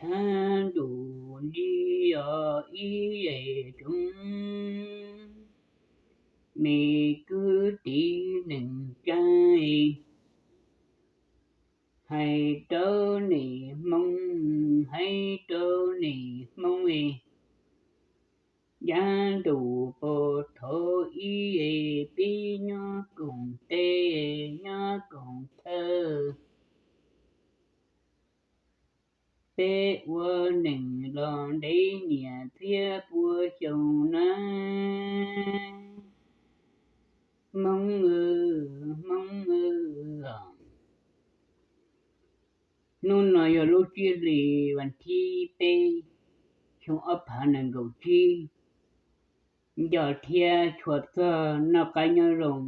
Thab ntuj nti os ib es tsoov, me kwv tij neej tsa, hais rau nej Hmoob, hais rau nej Hmoob es, yav ntuj puag thaum ub es peb nyob koom teb nyob koom chaw, peb ua neej los ntev niam txiv pua xyoo na. Hmoob, Hmoob os, hnub no yog lub tsib hlis vas thib peb, xyoo ob phav nees nkaum tsib. Nco thiab tshua txog noj qab nyob zoo,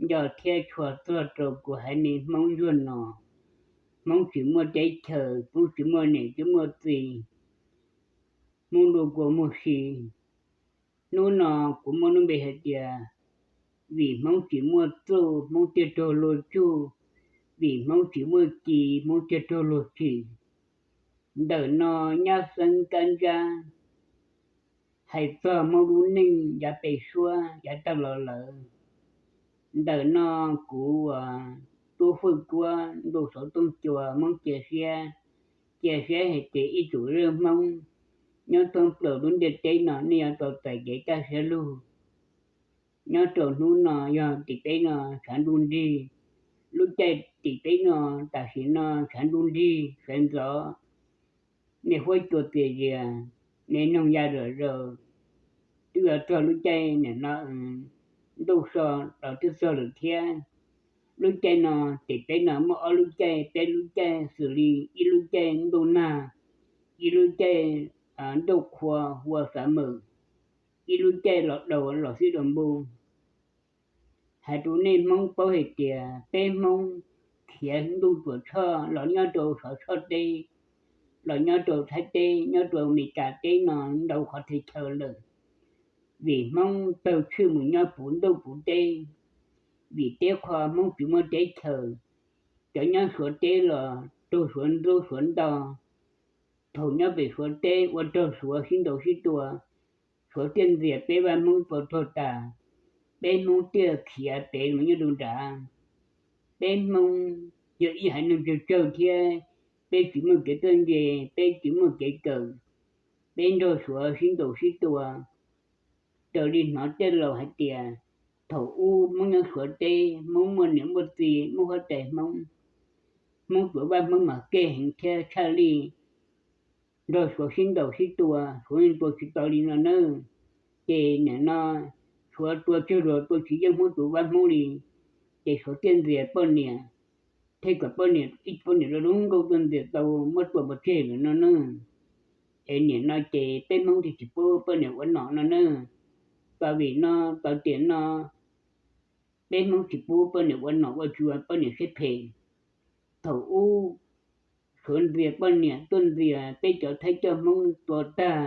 nco thiab tshua txog rau kuv haiv neeg Hmoob ntsuag no. Hmoob tsis muaj teb chaws, Hmoob tsis muaj niam tsis muaj txiv, Hmoob luaj kua muag si. Hnub no kuv muaj lub npe hais tias, vim Hmoob tsis muaj txuj Hmoob thiaj raug luag tsuj, vim Hmoob tsis muaj ci Hmoob thiaj raug luag tsim. Ntawm no nyab xeeb kab ntsab, hais txog Hmoob lub neej yav pem suab yav tag los lawm. Ntawm no kuv uas tub Fwj Kuab ntuj xauv tooj cua Hmoob cia siab, cia siab hais tias ib tsoom zaj Hmoob nyob thoob plaws lub ntiaj teb no nej yuav tau txais kev kaj siab lug. Nyob rau hnub no yog tim peb no tshav ntuj nrig, lub caij tim peb no tam sim no tshav ntuj nrig sawv ntxov, nej huab cua txias zias, nej noog ya zom zaws, twb yuav txog lub caij nim no ntuj so los twb txog lawm thiab. Lub caij no tim peb no muaj ob lub caij peb lub caij xws li ib lub caij ntuj nag, ib lub caij ntuj qhua hu ua xav mawm, ib lub caij los daus los xib daus npu. Hais rau nej Hmoob paub hais tias peb Hmoob khiav ntuj tuam tshoj los nyob rau Suav tshoj teb, los nyob rau Thaib teb, nyob rau Amelikas teb no ntau qhov teb chaws lawm. Vim Hmoob tawg tshwj mus nyob puv ntuj puv teb, vim teb qho Hmoob tsis muaj teb chaws. Cov nyob Suav teb los raug Suav ntxub Suav nto, thaum nyob pem Suav teb ua raug Suav sib ntaus sib tua, Suav thiaj ntxias peb vaj Hmoob tau tuag tas, peb Hmoob thiaj khiav pem mus nyob rau nrad. Peb Hmoob yog ib haiv neeg tsawg tsawg thiab, peb tsis muaj kev txawj ntse, peb tsis muaj kev kawm, peb nrog Suav sib ntaus sib tua. Raws li hnov tej laus hais tias, thaum ub Hmoob nyob Suav teb, Hmoob muaj niam muaj txiv, muaj huab tais Hmoob, Hmoob tuav vaj Hmoob mas kev heev thiab tshaj lij, nrog Suav sib ntaus sib tua, Suav yeej tua tsis tau li no nawb. Ces nim no Suav tua tsawg los tua tsis yeej Hmoob tuav vaj Hmoob li, ces Suav thiaj ntxias poj niam, thiaj kom poj niam ib poj niam zoo zoo nkauj tuaj ntxias tau muab tua pov tseg lawm no nawb. Es nim no ces peb Hmoob thiaj tsis pub poj niam ua nom no nawb. Tau vim no, tau tiam no, peb Hmoob tsis pub poj niam ua nom ua tswv, poj niam siab phem. Thaum ub Suav ntxias poj niam tuaj ntxias peb cov Thaib coj Hmoob tua tag,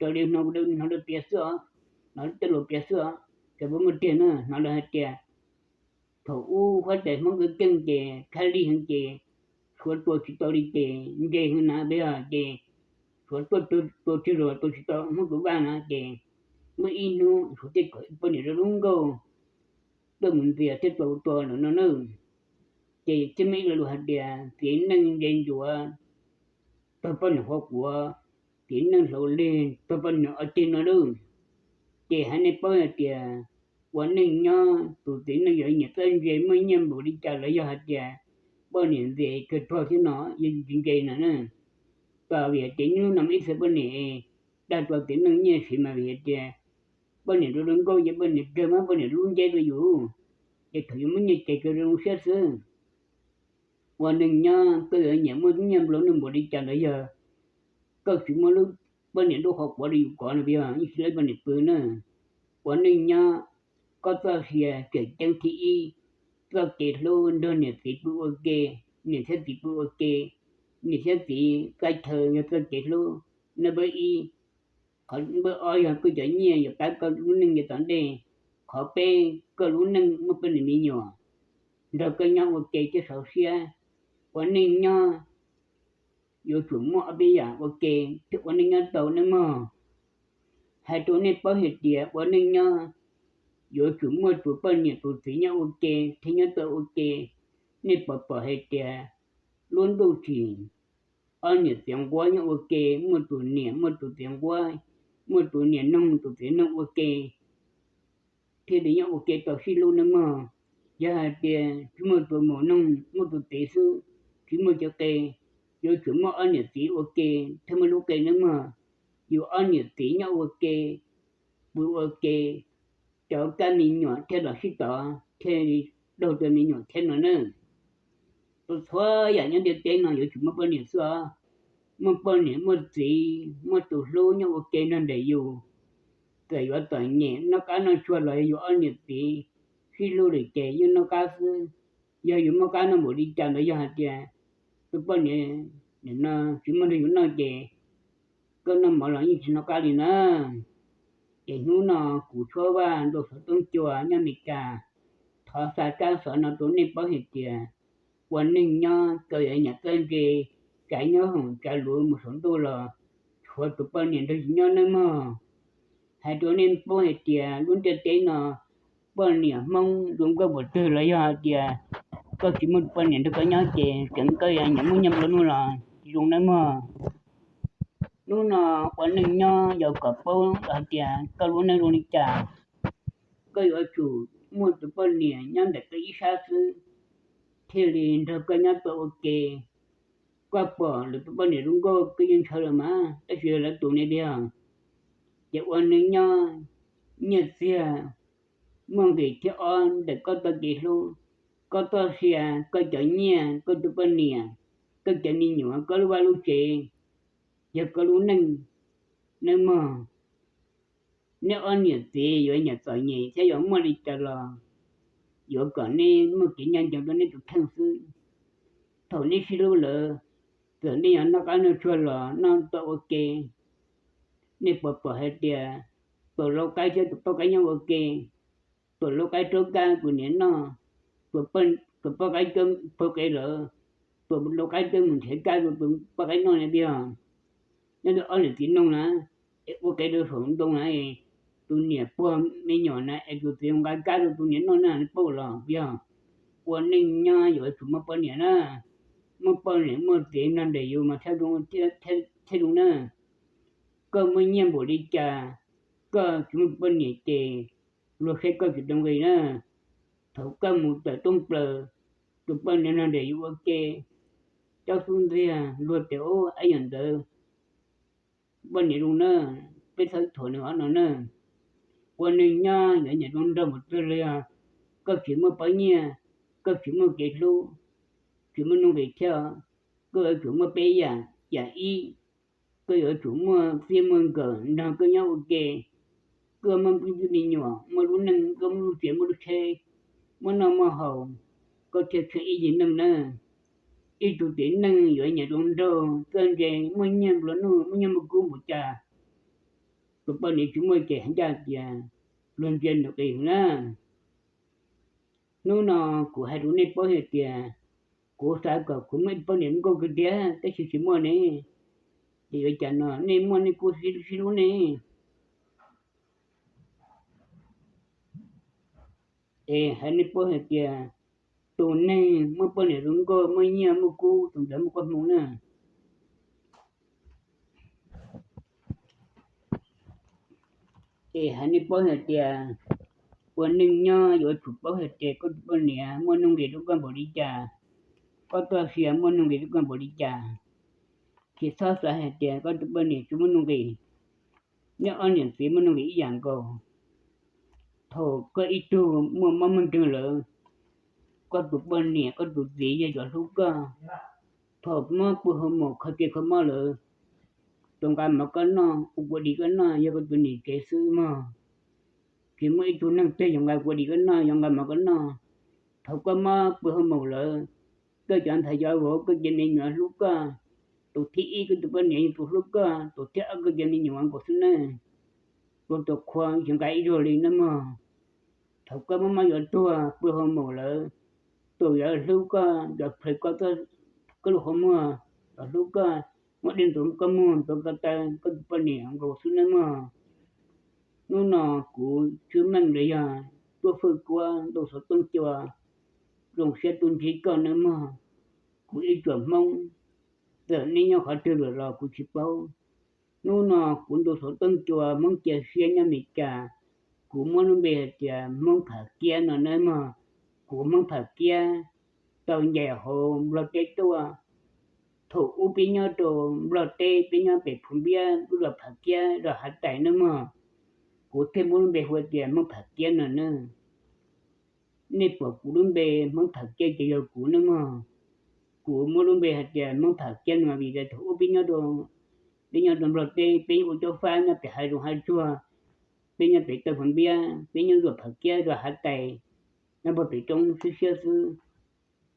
raws li hnov dawb piav xwb os, hnov tej laus piav xwb os, cov puav muaj tiag na, hnov lawv hais tias thaum ub huab tais Hmoob kev keej ces tshaj lij heev ces Suav tua tsis tau li ces ntse heev na peb os, ces Suav tuaj tua tsis los tua tsis tau Hmoob tus vaj na ces muaj ib hnub Suav thiaj kom poj niam zoo zoo nkauj tuaj mus ntxias thiaj tau tua lawm no nawb. Ces thiaj muaj ib lo lus hais tias txiv neej ntse ntsuav tog poj niam qhuav quav, txiv neej hlauv lig tog poj niam o ceg no lauj. Ces hais nej paub hais tias ua neej nyob tus txiv neej yuav nyiam txawj ntse muaj nyiaj npaum li cas los yog hais tias poj niam ntxias kawg tuag thiab no yeej tsis ntse no na. Tos vim hais tias niaj hnub no ib txhia poj niam dag tua txiv neej nyiaj siv mas vim hais tias poj niam rau zoo nkauj ces poj niam kawg muab poj niam lub nceb rau yus, ces thaum yus muab nyiaj ces kawg zoo siab xwb. Ua neej nyob koj yuav nyiam muaj nyiaj nplua nuj npaum li cas los yog koj tsis muab lub poj niam lub qhov quav rau yus kov no yog yeej tsis lab poj niam pw na. Ua neej nyob koj txoj sia tseem ceeb thib ib, txoj kev hlub nrog niam txiv pw ua ke, niam thiab txiv pw ua ke, niam thiab txiv qab chaw yog txoj kev hlub nab npawb ib. Qhov npawb ob yog koj cov nyiaj yuav pab koj lub neej yav tom ntej. Qhov peb, koj lub neej muaj poj niam me nyuam nrog koj nyob ua ke thiab saum siab. Ua neej nyob yuav tsum muaj ob peb yam ua ke thiaj ua neej nyob tau nawb mog. Hais rau nej paub hais tias ua neej nyob yuav tsum muaj tus poj niam tus txiv nyob ua ke thiaj nyob tau ua ke. Nej puas pom hais tias lub ntuj tsim ob niam txiv nquab nyob ua ke, muaj tus niam muaj tus txiv nquab, muaj tus niam noog tus txiv noog ua ke thiaj li nyob ua ke tau sib hlub nawb mog. Yog hais tias tsis muaj tus muam noog muaj tus txiv xwb, tsis muaj cov qe, yuav tsum muaj ob niam txiv ua ke thiaj muaj lub qe nawb mog. Yus ob niam txiv nyob ua ke, pw ua ke, cov kab me nyuam thiaj los sib tov thiaj daug tau me nyuam thiab no na. Txhua txhua yam nyob ntiaj teb no yuav tsum muaj poj niam xwb os. Muaj poj niam muaj txiv muaj tus hlub nyob ua ke nrog nraim yus, txawm yuav txom nyem noj qab noj tsuag los yog yus ob niam txiv sib hlub lawm ces yeej noj qab xwb. Yog yus muaj qab noj npaum li cas ntawd yog hais tias tus poj niam nim no tsis muaj nrog yus noj ces koj noj mov los yeej tsis noj qab li na. Ces hnub no kuv Tshuab Vaj ntuj xov tooj cua nyob Amelikas thov xa tsab xov no rau nej paub hais tias ua neej nyob kawg yuav nyam txawj ntse, tsav nyob hoom tsav luv mus saum ntuj los tshuav tus poj niam nrog yus nyob nawb mog. Hais rau nej paub hais tias lub ntiaj teb no poj niam Hmoob zoo nkauj npaum twg los yog hais tias koj tsis muaj poj niam nrog koj nyob ces tseem koj yuav nyam muaj nyiaj nplua nuj los tsis zoo nawb mog. Hnub no ua neej nyob yuav kom paub hais tias koj lub neej zoo li cas, koj yuav tsum muaj tus poj niam nyob ntawm koj ib sab xwb thiaj li nrog koj nyob tau ua ke. Koj pom lwm tus poj niam zoo nkauj koj yeej ntshaw lawm mas tab sis yog lawv tus ne tiag. Ces ua neej nyob nyiaj txiag muaj nqis thiab ob ntawm koj txoj kev hlub, koj txoj sia, koj cov nyiaj, koj tus poj niam, koj cov me nyuam, koj lub vaj lub tsev, yog koj lub neej nawb mog. Neb ob niam txiv yuav nyuam txom nyem thiab yuav muaj li cas los yuav kom neb muaj kev ncaj ncees rau neb tus kheej xwb. Thaum neb sib hlub lawm, txawm neb yuav noj qab noj tsuag los noj tau ua ke. Nej puas pom hais tias tuam lau qaib thiab tuam poj qaib nyob ua ke, tuam lau qaib rau kab tus niam noj, tuam poj qaib coj pog qe lawm, tuam lau qaib coj mus nrhiav kab rau tus poj qaib noj na tiag. Nyob li ob niam txiv noog na, es ua qe rau saum ntoo na, tus niam puag me nyuam na es tus txiv nqa kab rau tus niam noj na, neb paub los yog. Ua neej nyob yuav tsum muaj poj niam na, muaj poj niam muaj txiv nrog nraim yus mas thiaj zoo na. Koj muaj nyiaj npaum li cas, koj tsis muaj poj niam ces luag saib koj tsis tau nqi na. Thaum koj mus tawm rooj plaws, tus poj niam nrog nraim yus ua ke, cob xub ntxiag luag tias ub ab yam ntawd poj niam zoo na, peb txhob thuam nws ob no na. Ua neej nyob yuav nyuam zoo nraug npaum twg los yog koj tsis muaj poj nyiaj, koj tsis muaj kev hlub, tsis muaj nuj nqis thiab, koj yuav tsum muaj peb yam. Yam ib, koj yuav tsum muaj txij muaj nkawm nrog koj nyob ua ke. Koj muaj txij me nyuam, muaj lub neej, koj muaj lub tsev muaj lub tsheb, muaj noj muaj haus, koj thiaj tsheej ib yig neej na. Ib tug txiv neej yuav nyuam zoo nraug txawj ntse, muaj nyiaj nplua nuj, muaj nyiaj muaj kub npaum cas, tus poj niam tsis muaj ces hais ncaj tias luag ntsia nws qis na. Hnub no kuv hais rau nej paub hais tias kuv xav kom kuv muaj ib poj niam zoo nkauj kawg tiag tab sis tsis muaj ne. Ces yuav cas no nej muaj nej kuj sib hlub ne. Es hais nej paub hais tias tus neeg muaj poj niam zoo nkauj muaj nyiaj muaj kub tus ntawd muaj koob hmoov na. Es hais nej paub hais tias ua neej nyob yuav tsum paub hais tias koj tus poj niam muaj nuj nqis rau koj npaum li cas, koj txoj sia muaj nuj nqis rau koj npaum li cas. Tsis txhob xav hais tias koj tus poj niam tsis muaj nuj nqis. Neb ob niam txiv muaj nuj nqis ib yam nkaus. Thaum koj ib tug muaj mob muaj nkeeg lawm, koj tus poj niam koj tus txiv yog cov hlub koj. Thaum mob pw hauv maum kho cia kho mob lawm, tus nqa mov koj noj, ua kua dis koj noj yog koj tus niam tsev xwb mog. Tsis muaj ib tug neeg twg yuav nqa kua dis koj noj, yuav nqa mov koj noj. Thaum koj mob pw hauv maum lawm, koj cov ntxhais cov vauv koj cov me nyuam hlub koj. Tus thib ib koj tus poj niam yog tus hlub koj, tus thib ob koj cov me nyuam nkaus xwb na. Tus tus qhua tsis nqa ib zaug li na mog. Thaum koj mob mob yuav tuag pw hauv maum lawm, tus yuav hlub koj, yuav plhws koj, koj lub qhov muag, yuav hlub koj, muab dej ntxuav koj muag ntxuav koj taw, koj tus poj niam nkaus xwb nawb mog. Hnub no kuv Tswv Meej los yog Tuab Fwj Kuab ntuj xov tooj cua zoo siab tuaj ntsib koj nawb mog. Kuv ib tsoom Hmoob, txawm nej nyob qhov twg lawm los kuv tsis paub. Hnub no kuv ntuj xov tooj cua Hmoob cia siab nyob Mes Kas, kuv muab lub npe hais tias Hmoob Pham Kiab no nawb mog. Kuv Hmoob Pham Kiab tau ncaim hauv Nplog teb tuaj. Thaum ub peb nyob rau Nplog teb, peb nyob pem Phu Npiab, lub zos Pham Kiab, zos Hav Tais nawb mog. Kuv thiaj muab lub npe hu tias Hmoob Pham Kiab no nawb. Nej pom kuv lub npe Hmoob Pham Kiab ces yog kuv nawb mog. Kuv muab lub npe hais tias Hmoob Pham Kiab no vim tias thaum ub peb nyob rau, peb nyob rau Nplog teb, peb ua caub fab nyob pem hav zoov hav tsuag, peb nyob pem toj Phu Npiab, peb nyob zos Pham Kiab, zos Hav Tais, nyob puag pem roob siab siab xwb.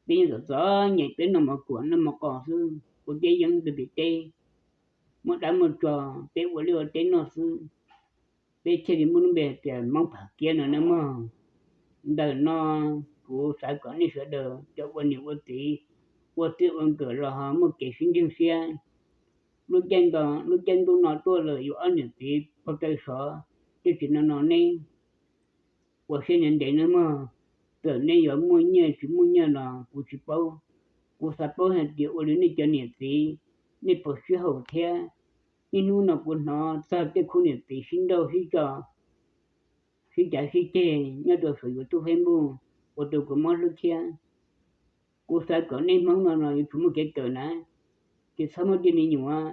Peb nyob txom txom nyem, peb noj mov kuam noj mov qos xwb, ua teb yeeb pem pem teb, muaj dab muaj tsov, peb ua liaj ua teb noj xwb. Peb thiaj li muab lub npe hais tias Hmoob Pham Kiab no nawb mog. Ntawm no kuv xav kom nej sawv daws cov ua niam ua txiv, ua txij ua nkawm los ho muaj kev sib ntseeg siab. Lub caij no, lub caij ntuj no tuaj lawm, yuav ob niam txiv pog taw sov, tej tsis no no neb ua siab ntev ntev nawb mog. Txawm nej yuav muaj nyiaj tsis muaj nyiaj los kuv tsis paub. Kuv xav paub hais tias ua li nej cov niam txiv, nej puas sib haum thiab. Niaj hnub no kuv hnov txog tej khub niam txiv sib nrauj sib tso, sib cav sib ceg nyob rau saum YouTube, Facebook, ua rau kuv mob hlwb thiab. Kuv xav kom nej Hmoob no no yuav tsum muaj kev kawm na, ces txhob muab tej me nyuam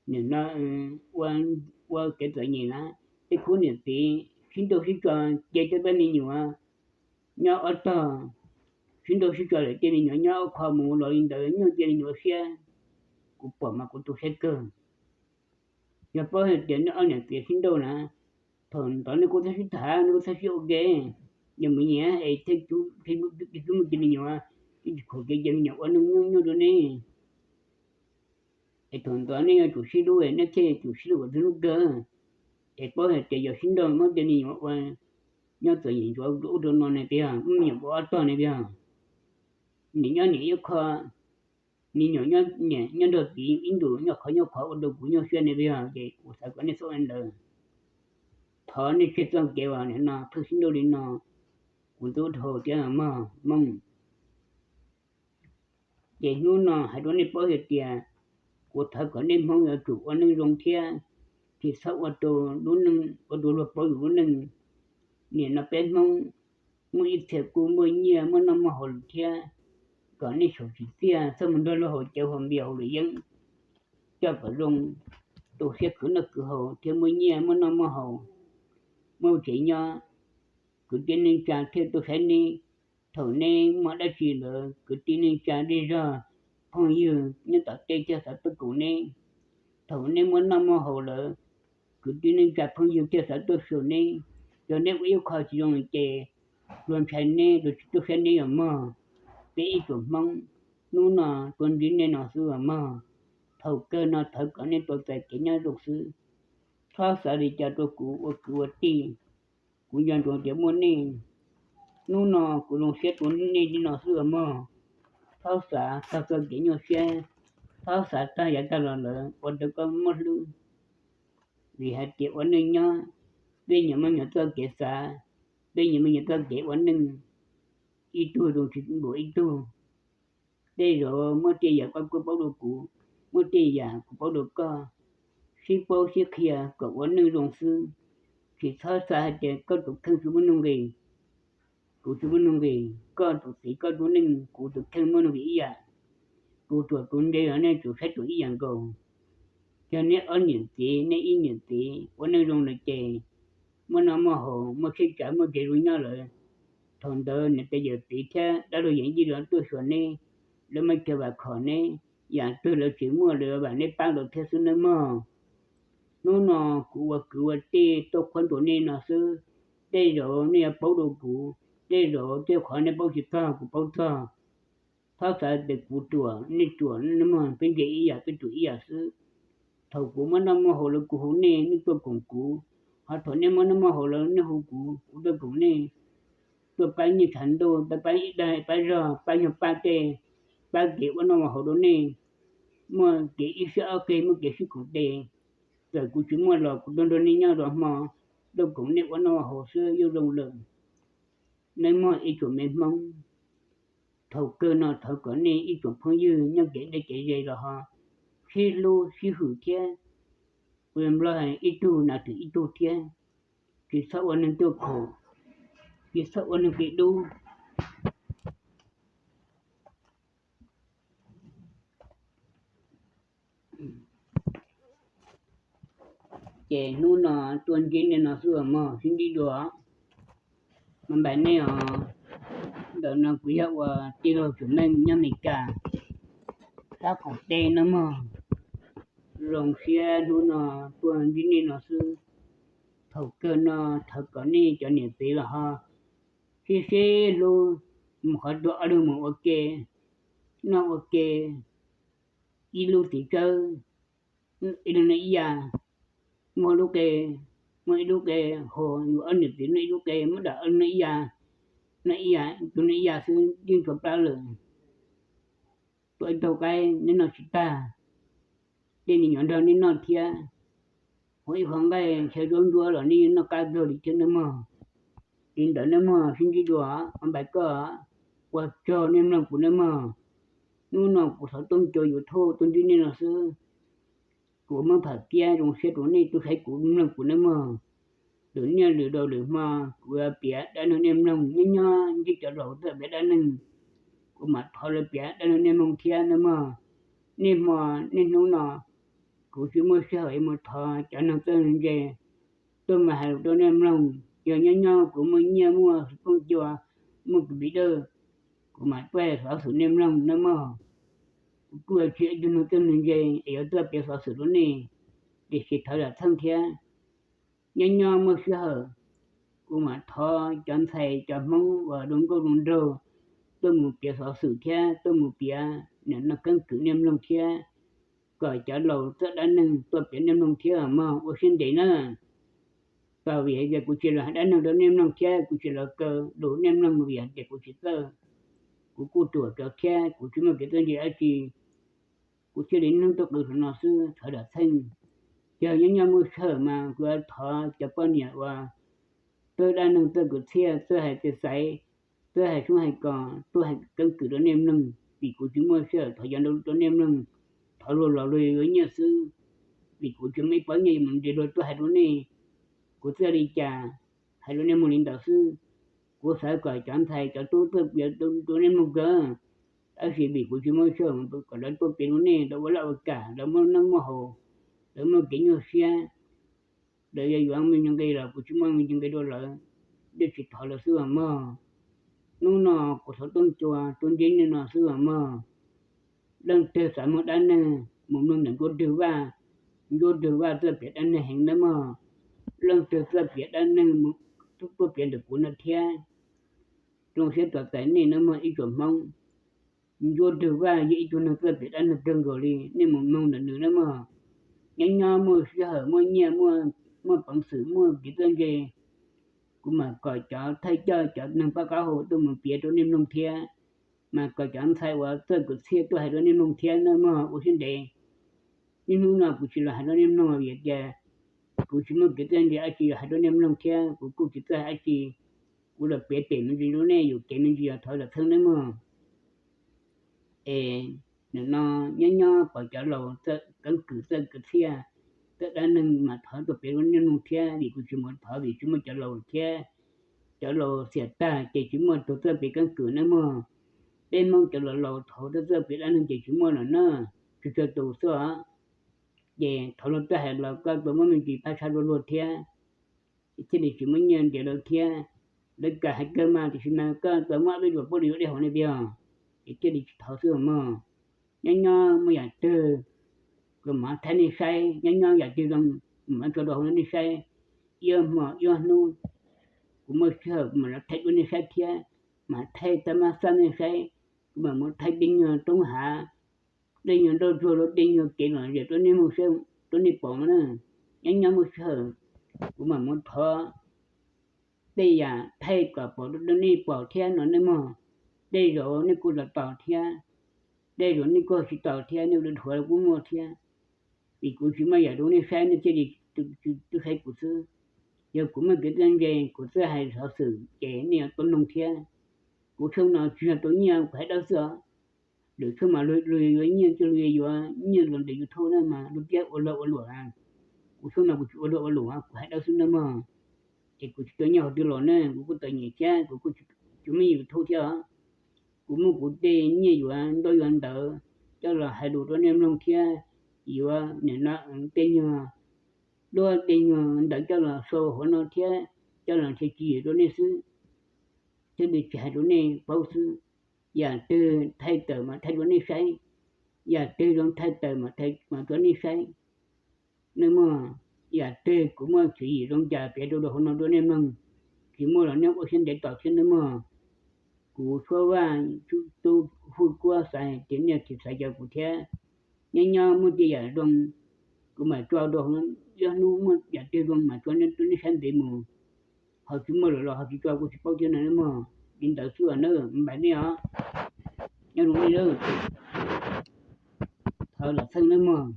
nim no ua kev txom nyem na. Tej khub niam txiv sib nrauj sib tso, ces tej pab me nyuam nyob ob tog, sib nrauj sib tso lawm, tej me nyuam nyob ob qho mus los li ntawd, nyuaj cia li nyuam siab. Kuv pom mas kuv tu siab kawg. Yog paub hais tias nej ob niam txiv sib nrauj na, thaum ntawd nej kuj txhob sib tham, nej kuj txhob sib ua ke, yog mus nyiam es thiaj muaj cia me nyuam, tsis khuam kev cia me nyuam ua neej nyuaj nyuaj rau nej. Es thaum ntawd nej yuav tsum sib hlub, nej thiaj yuav tsum sib hlub kom txog hnub kawg. Es paub hais tias yog sib nrauj muab tej me nyuam ua nyob txom nyem ntsuav rau ub rau no ne tiag, muab me nyuam ua ob tog ne tiag. Niam nyob niam ib qho, me nyuam nyob nrog txiv ib ntus nyob qhov nyob qhov ua rau kuv nyuaj siab ne tiag. Ces kuv xav kom nej txhob ua li ntawd. Thov nej tseg txoj kev uas nim no pheej sib nrauj li no, kuv ntxub dhau thiab mog Hmoob. Ces hnub no hais rau nej paub hais tias kuv thov kom nej Hmoob yuav tsum ua neej zoo thiab, tsis txhob ua rau lub neej, ua rau luag paub yus lub neej. Nim no peb Hmoob muaj ib txhia kuj muaj nyiaj muaj noj muaj haus lawm thiab, kom nej xyaum tsis txiaj txhob mus nrog luag haus cawv haus npias haus luam yeeb, coj kom zoo, tu siab khwv noj khwv haus thiab muaj nyiaj muaj noj muaj haus, muaj tsev nyob, kwv tij neej tsa thiaj tuaj saib neb. Thaum neb muaj dab tsi lawm, kwv tij neej tsa zej zog phooj ywg nyob tom tej thiaj xav tuaj koom neb. Thaum neb muaj noj muaj haus lawm, kwv tij neej tsa phooj ywg thiaj xav tuaj xyuas neb. Yog neb ua ib qho tsis zoo ces luag ntshai neb, luag tsis tuaj saib neb os mog. Peb ib tsoom Hmoob hnub no tuaj ntsib nej no xwb os mog. Thaum kawg no thov kom nej tau txais kev nyob zoo xwb. Txhob xav li cas rau kuv ua kwv ua tij. Kuv nco ntsoov tias muaj nej, hnub no kuv zoo siab rau nej li no xwb os mog. Txhob xav tag txoj kev nyuaj siab, txhob xav tag yav tag los lawm ua rau koj mob hlwb. Vim hais tias ua neej nyob, peb nyias muaj nyias txoj kev xav, peb nyias muaj nyias txoj kev ua neej, ib tug zoo tsis npaum ib tug. Tej zaum muaj tej yam koj kuj paub dua kuv, muaj tej yam kuv paub dua koj. Sib paub sib qhia kom ua neej zoo xwb, tsis txhob xav hais tias koj tus kheej tsis muaj nuj nqis, kuv tsis muaj nuj nqis, koj tus txiv koj lub neej kuv tus kheej muaj nuj nqis ib yam. Kuv ruam kuv ntse los nej tsum saib ruam ib yam nkaus. Yog neb ob niam txiv, neb ib niam txiv ua neej zoo lawm ces muaj noj muaj haus, muaj tsheb tsav, muaj tsev zoo nyob lawm, thaum ntawd niam tais yawm txiv thiab dab laug yawm yij lawv tuaj xyuas neb, lawv muaj chaw vam khom neb, yam twg lawv tsis muaj lawv vam neb pab lawv thiab xwb nawb mog. Hnub no kuv ua kwv ua tij tuaj qhuab ntuas nej no xwb, tej zaum nej yuav paub dua kuv, tej zaum tej qhov nej paub tsis txog kuv paub txog. Txhob xav tias kuv ruam nej ruam, nej muaj peb ntse ib yam, peb ruam ib yam xwb. Thaum kuv muaj noj muaj haus lawm kuv hu nej, nej tuaj koom kuv, ho thaum nej muaj noj muaj haus lawm nej hu kuv, kuv tuaj koom nej, tuaj pab nyiaj tshav ntuj, tuaj pab ib dag pab zog, pab nyuag pab tej, pab kev ua noj ua haus rau nej. muaj kev ib sab ob qig, muaj kev sib koom tes. Txawm kuv tsis muaj los kuv tuaj nrog nej nyob rau hmo, tuaj koom nej ua noj ua haus xwb yeej zoo lawm. Neb mog ib tsoom me Hmoob, thaum kawg no thov kom nej ib tsoom phooj ywg nyob kev deb kev ze los ho sib hlub sib hwm thiab. Ua Nplog hais ib tug nas twm ib tug thiab, tsis txhob ua neeg tuaj khaum, tsis txhob ua neeg kev dub. Ces hnub no tuaj ntsib nej no xwb mog, sib ntsib dua. Mas npam nej os, ntawm no kuv yog ua tij laug Tsuas Meej nyob Amelikas, sab qaum teb no mog. Zoo siab hnub no tuaj ntsib nej no xwb. Thaum kawg no thov kom nej cov niam txiv los ho sib sib hlub, mus qhov tuag ob leeg mus ua ke, noj ua ke, ib lub txiv tsawb, ib leeg noj ib yam, muaj lub qe, muaj ib lub qe, ho yus ob niam txiv noj ib lub qe, muab dam ob leeg noj ib yam, noj ib yam, tus noj ib yam xwb yeej tshuav plab lawm. Tuaj ib taug qaib neb noj tsis tag, tej me nyuam nrog neb noj thiab. Ua ib qho nqaij xyaw zaub ntsuab los neb yeej noj qab kawg li thiab nawb mog. Li ntawd nawb mog, sib ntsib dua, ua npais koj, ua tsaug nej mloog kuv nawb mog. Hnub no kuv xov tooj cua YouTube tuaj ntsib nej no xwb. Kuv muab pham kiab zoo siab rau nej tuaj saib kuv mloog kuv nawb mog. Lwm niaj lwm daus lwm hmo kuv yuav piav dab neeg nej mloog, nyob nyob ntsib cov laus txawj piav dab neeg, kuv mam thov lawv piav dab neeg nej mloog thiab nawb mog. Niaj hmo niaj hnub no kuv tsis muaj sij hawm yuav mus thov cov neeg txawj ntse tuaj mus hais lus rau nej mloog. Yog nyob nyob kuv muaj nyiaj muaj xov tooj cua, muaj kuv pis dawj, kuv mam tuaj hais xov xwm nej mloog nawb mog. Kuv kuj tsis yog ib tug neeg txawj ntse es yuav tuaj piav xov xwm rau nej, tiam sis thov zam txheej thiab. Nyob nyob muaj sij hawm kuv mam thov cov ntxhais cov Hmoob uas zoo nkauj zoo nraug tuaj mus piav xov xwm thiab tuaj mus piav nim no keeb kwm nej mloog thiab, kom cov laus txawj dab neeg tuaj piav nej mloog thiab mog, ua siab ntev na. Tau vim tias kuv tsis los hais dab neeg rau nej mloog thiab kuv tsis los kaw lus nej mloog vim tias kuv tsis txawj. Kuv kuj ruam cov thiab kuv tsis muaj kev txawj ntse dab tsi, kuv thiaj li nug tuaj qw saum no xwb, thov zam txheej. Yog nyob nyob muaj sij hawm mas kuv yuav thov cov poj niam uas txawj dab neeg txawj kwv txhiaj, txawj hais txiv xaiv, txawj hais soob hais kos tuaj hais keeb kwm rau nej mloog, vim kuv tsis muaj sij hawm thov cov nraug rau nej mloog. Thov luag los luag yuav nyiaj xwb, vim kuv tsis muaj ib pob nyiaj yuav mus nres luag tuaj hais rau nej. Kuv txawj li cas hais rau nej mloog li ntawd xwb. Kuv xav kom cov ntxhais cov tub txawj piav rau nej mloog kawg, tab sis vim kuv tsis muaj sij hawm kom lawv tuaj piav rau nej, lawv ua laj ua kam, lawv muaj neej muaj haus, lawv muaj kev nyuaj siab, lawv yuav yuav me ntsis nqi los kuv tsis muaj me ntsis nqi rau lawv, yeej tsis thov lawv xwb mog. Hnub no kuv xov tooj cua tuaj ntsib nej no xwb mog. Leej twg xav mloog dab neeg mus mloog ntawm Ntsuab Rwg Vaj, Ntsuab Rwg Vaj txawj piav dab neeg heev nawb mog. Leej twg txawj piav dab neeg tuaj piav ntawm kuv no thiab. Zoo siab tos txais nej nawb mog ib tsoom Hmoob. Ntsuab Rwg Vaj yog ib tug neeg txawj piav dab neeg kawg nkaus li, nej mus mloog ntawm nws nawb mog. Nyob nyob muaj sij hawm muaj nyiaj muaj peev xwm muaj kev txawj ntse, kuv mam kom cov thaij coj cov neeg pab qab hau tuaj mus piav rau nej mloog thiab, mas kom cov ntxhais uas txawj kwv txhiaj tuaj hais rau nej mloog thiab nawb mog, ua siab ntev. Niaj hnub no kuv tsis los hais rau nej mloog vim tias kuv tsis muaj kev txawj ntse dab tsi hais rau nej mloog thiab kuv kuj tsis txawj hais dab tsi. Kuv los piav pem me ntsis rau nej, yuam kev me ntsis yog thov zam txheej nawb mog. Es nim no nyob nyob pom cov laus txawj keeb kwm txawj kwv txhiaj, txawj dab neeg mas thov tuaj piav rau nej mloog thiab, vim kuv tsis mus thov vim tsis muaj cov laus thiab. Cov laus xiam tag ces tsis muaj tus txawj piav keeb kwm nawb mog. Peb Hmoob cov laus laus thaum txawj txawj piav dab neeg ces tsis muaj lawm na, tsuas tsawg tus xwb os. Ces thov luag txawj hais los koj tua muab me ntsis pab tshaj luag luag thiab, thiaj li tsis muaj nyiaj ntiav lawv thiab. Lawv kam hais kawg mas tiam sis mas koj tua muab peb luag puab li yuav dej haus nej tiag, ces thiaj li tsis thov xwb mog. Nyob nyob muaj yam twg kuv mam thaij nej saib, nyob nyob yam twg zoo kuv mam tso rau hauv nej saib. Ib hmo ib hnub kuv muaj sij hawm kuv mam los thaij rau nej saib thiab, mam thaij txaj mab xab nej saib, kuv mam mus thaij dej nyuag roob hav, dej nyuag nroj tsuag, dej nyuag kev los zem rau nej mloog, rau nej pom na. Nyob nyob muaj sij hawm kuv mam mus thov tej yam thaij kom pom rau nej pom thiab no nej mog. Tej zaum nej kuj los tos thiab. dej los nej kuj tsis tau thiab, nej ua dhuav los kuj muaj thiab. Vim kuv tsis muaj yam rau nej saib, nej thiaj li tub saib kuv xwb. Yog kuv muaj kev txawj ntse, kuv txawj hais xov xwm ces nej yuav tau mloog thiab. Kuv tshooj no tsis yog tau nyiaj, kuv hais dawb xwb os. Lwm tshooj mas luag yuav nyiaj, coj luag yuav nyiaj los ntawm YouTube na mas luag thiaj ua lag ua luam. Kuv tshooj no kuv tsis ua lag ua luam, kuv hais dawb xwb nawb mog. Ces kuv tsis tau nyiaj qhov twg los ne, kuv kuj txom nyem thiab, kuv kuj tsis muaj YouTube thiab os. Kuv muaj kuv tej nyiaj yuav ntaub yuav ntawv coj los hais lus rau nej mloog thiab, yuav nim no tej nyuag duab tej nyuag ntawv coj los sau hauv no thiab, coj los nthe ci rau nej xwb, thiaj li tsis hais rau nej paub xwb. Yam twg thaij tawm mas thaij rau nej saib, yam twg zoo thaij tawm mas thaij mas rau nej saib. Nej mog, yam twg kuv muaj tswv yim zoo cas piav rau rau hauv no rau nej mloog, tsis muaj los nej ua siab ntev tos thiab nawb mog. Kuv Suab Vaj, tub Huj Kuab xav tias nej tsis xav caw kuv thiab. Nyob nyob muaj tej yam zoo kuv mam tso rau, ib hnub muaj yam twg zoo mam tso rau nej saib ntev mus. Ho tsis muaj lawm los ho tsis tso kuj tsis paub thiab nawb mog. Li ntawd xwb nawb, npam nej os. Nyob zoo nej nawb. Thov los txheeb nawb mog.